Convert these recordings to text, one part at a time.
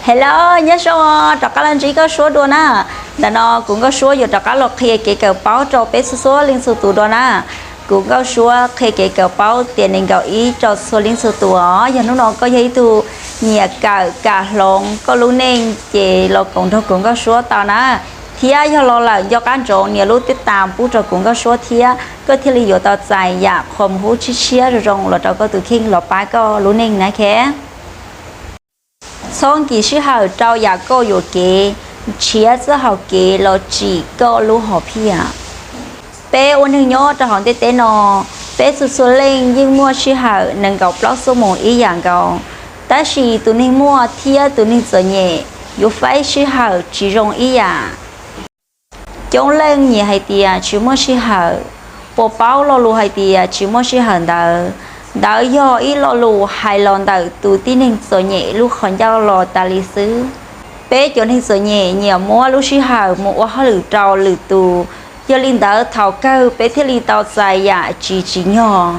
Hello, nyob zoo, rov qab los ntsib Nkauj Suab dua na. Ntawm no kuv Nkauj Suab yuav rov qab los qhia kev kawm paub rau peb txhua txhua leej txhua tus dua na. Kuv Nkauj Suab qhia kev kawm paub tiam nees nkaum ib rau txhua leej txhua tus os. Yog hnub no koj yog ib tug nyiam kawm kam hloov koj lub neej ces los koom nrog kuv Nkauj Suab tau na. Thiab yog los lawm nco qab ntsoov nias lub tib tas pub rau kuv Nkauj Suab thiab koj thiaj li yuav tau txais yam qhuas mus hub tshiab tshiab zoo zoo los rau koj tus kheej los pab koj lub neej na khe. Txhob nkim sij hawm rau yam koj yuam kev, nrhiav txoj hau kev los tsim koj lub hom phiaj. Peb ua neeg nyob rau hauv ntiaj teb no, peb txhua txhua leej yeej muaj sij hawm nees nkaum plaub xuab moos ib yam nkaus, tab sis tus neeg muaj thiab tus neeg txom nyem yuav faib sij hawm tsis zoo ib yam. Coob leej nyiam hais tias tsis muaj sij hawm, puas paub lo lus hais tias tsis muaj sij hawm ntawd? Ntawd yog ib lo lus hais los ntawm tus tib neeg txom nyem lub qhov ncauj los tas li xwb. Peb cov neeg txom nyem nyiam muab lub sij hawm mus ua hauj lwm rau lwm tus, yog li ntawd thaum kawg peb thiaj li tau txais yam tsis tsim nyog.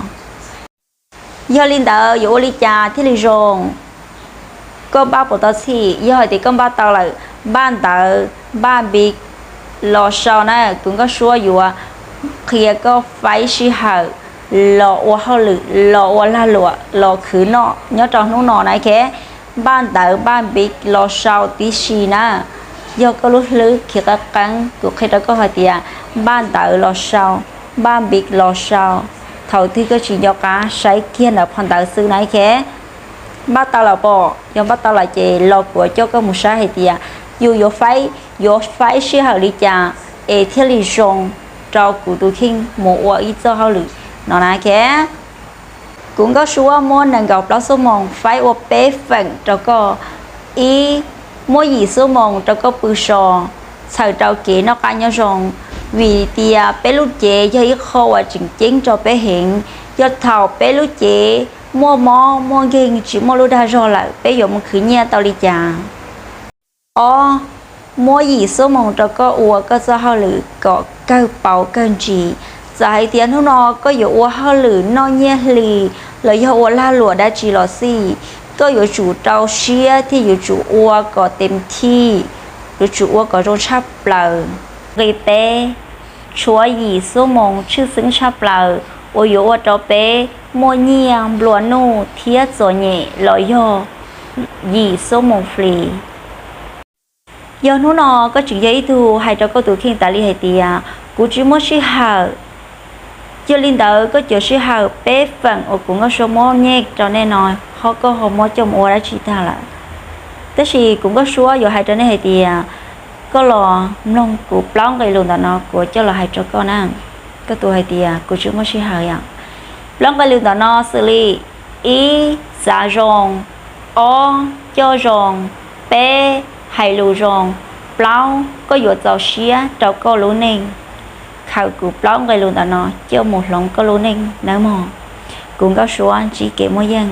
Yog li ntawd yuav ua li cas thiaj li zoo? Koj npaj puas tau txhij? Yog hais tias koj npaj tau lawm, npaj ntawv, npaj npiv los sau na, kuv Nkauj Suab yuav qhia koj faib sij hawm los ua hauj lwm, los ua lag luam, los khwv noj nyob rau hnub no na khe. Npaj ntawv npaj npiv los sau tib si na. Yog koj lub hlwb khiav qeeb qeeb, kuv qhia rau koj hais tias npaj ntawv los sau, npaj npiv los sau. Thaum twg koj tsis nco qab saib kiag ntawm phau ntawv xwb na khe. Npaj tau lawm pom? Yog npaj tau lawm ces los kuv coj koj mus saib hais tias yus yuav faib, yuav faib sij hawm li cas es thiaj li zoo rau kuv tus kheej mus ua ib txoj hauj lwm no na khe. Kuv Nkauj Suab muab nees nkaum plaub xuab moos faib ua peb feem rau koj. Ib, muab yim xuab moos rau koj pw so, txhawm rau kev noj qab nyob zoo, vim tias peb lub cev yog ib qho uas tseem ceeb rau peb heev. Yog thaum peb lub cev muaj mob muaj nkeeg tsis muaj lub dag zog lawm peb yuav mus khwv nyiaj tau li cas? Ob, muab yim xuab moos rau koj ua koj txoj hauj lwm kom kawg paus kawg ntsis. Txawm hais tias hnub no koj yuav ua hauj lwm noj nyiaj hli los yog ua lag luam dab tsi los xij, koj yuav tsum rau siab thiab yuav tsum ua kom tes thij, yuav tsum ua kom zoo tshaj plaws. Nqe peb, tshuav yim xuab moos tshwj xeeb tshaj plaws uas yuav ua rau peb muaj nyiaj nplua nuj thiab txom nyem los yog yim xuab moos flis. Yog hnub no koj tseem yog ib tug hais rau koj tus kheej tas li hais tias kuv tsis muaj sij hawm, yog li ntawd koj cov sij hawm peb feem uas kuv Nkauj Suab muab nyej rau nej no, ho koj ho muab coj mus ua dab tsi tag lawm? Tab sis kuv Nkauj Suab yuav hais rau nej hais tias koj los mloog kuv plaub nqe lus ntawm no kuv coj los hais rau koj na. Koj tus hais tias kuv tsis muaj sij hawm yom. Plaub nqe lus ntawm no xws li: ib, xav zoo. Ob, coj zoo. Peb, hais lus zoo. Plaub, koj yuav txaus siab rau koj lub neej. Khaws kuv plaub nqe lus ntawm no coj mus hloov koj lub neej nawb mog. Kuv Nkauj Suab ntsib kev muaj yeej.